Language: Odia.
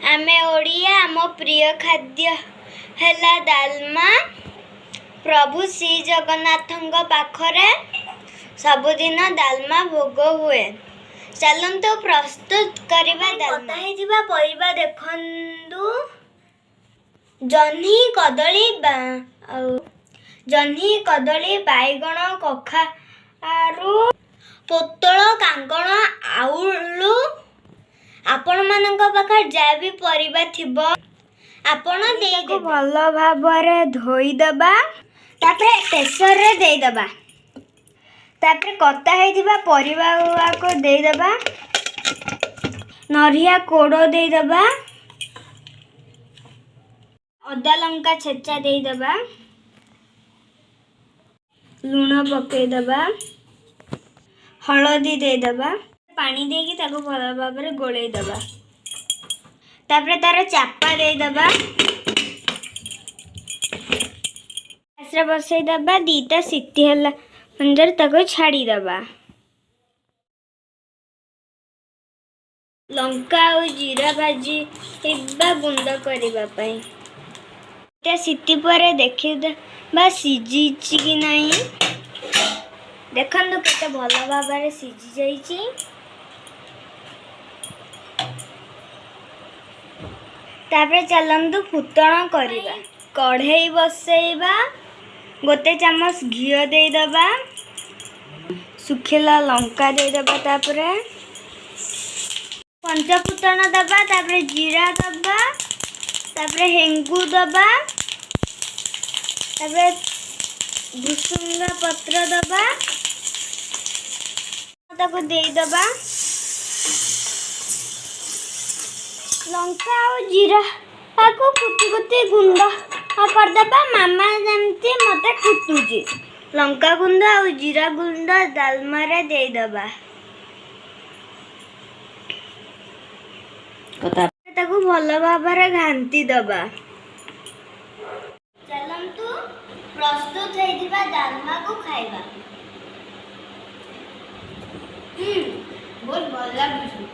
ଆମେ ଓଡ଼ିଆ, ଆମ ପ୍ରିୟ ଖାଦ୍ୟ ହେଲା ଡାଲମା। ପ୍ରଭୁ ଶ୍ରୀ ଜଗନ୍ନାଥଙ୍କ ପାଖରେ ସବୁଦିନ ଡାଲମା ଭୋଗ ହୁଏ। ଚାଲନ୍ତୁ ପ୍ରସ୍ତୁତ କରିବା। ଡାଲମା ହେଇଥିବା ପରିବା ଦେଖନ୍ତୁ: ଜହ୍ନି, କଦଳୀ ଆଉ ଜହ୍ନି, କଦଳୀ, ବାଇଗଣ, କଖାରୁ, ପୋଟଳ, କାଙ୍କଣ, ଆଳୁ। ଆପଣମାନଙ୍କ ପାଖରେ ଯାହା ବି ପରିବା ଥିବ, ଆପଣ ଦେଇକି ଭଲ ଭାବରେ ଧୋଇଦେବା। ତାପରେ ପ୍ରେସରରେ ଦେଇଦେବା। ତାପରେ କଟା ହେଇଥିବା ପରିବା ଗୁଡ଼ାକୁ ଦେଇଦେବା। ନଡ଼ିଆ କୋର ଦେଇଦେବା। ଅଦା ଲଙ୍କା ଛେଚା ଦେଇଦେବା। ଲୁଣ ପକେଇଦେବା। ହଳଦୀ ଦେଇଦେବା। ପାଣି ଦେଇକି ତାକୁ ଭଲ ଭାବରେ ଗୋଳେଇ ଦେବା। ତାପରେ ତାର ଚାପା ଦେଇଦେବା। ଗ୍ୟାସରେ ବସେଇଦେବା। 2ଟା ସିଟି ହେଲା ପର୍ଯ୍ୟନ୍ତ ତାକୁ ଛାଡ଼ିଦେବା। ଲଙ୍କା ଆଉ ଜିରା ଭାଜିବା ଗୁଣ୍ଡ କରିବା ପାଇଁ। ସିଟି ପରେ ଦେଖିଦେବା ସିଝିଛି କି ନାହିଁ। ଦେଖନ୍ତୁ, କେତେ ଭଲ ଭାବରେ ସିଝି ଯାଇଛି। ତାପରେ ଚାଲନ୍ତୁ ଫୁଟଣ କରିବା। କଢ଼େଇ ବସେଇବା। ଗୋଟେ ଚାମଚ ଘିଅ ଦେଇଦେବା। ଶୁଖିଲା ଲଙ୍କା ଦେଇଦେବା। ତାପରେ ପଞ୍ଚ ଫୁଟଣ ଦେବା। ତାପରେ ଜିରା ଦେବା। ତାପରେ ହେଙ୍ଗୁ ଦେବା। ତାପରେ ଭୃସୁଙ୍ଗା ପତ୍ର ଦେବା। ତାକୁ ଦେଇଦେବା। ଲଙ୍କା ଆଉ ଜିରାକୁ କୁଟି କୁଟି ଗୁଣ୍ଡ କରିଦେବା। ମାମା ଯେମିତି ମୋତେ କୁଟୁଛି। ଲଙ୍କା ଗୁଣ୍ଡ ଆଉ ଜିରା ଗୁଣ୍ଡ ଡାଲମାରେ ଦେଇଦେବା। ତାକୁ ଭଲ ଭାବରେ ଘାଣ୍ଟି ଦେବା। ଚାଲନ୍ତୁ ପ୍ରସ୍ତୁତ ହେଇଥିବା ଡାଲମାକୁ ଖାଇବା। ବହୁତ ଭଲ ଲାଗୁଛି।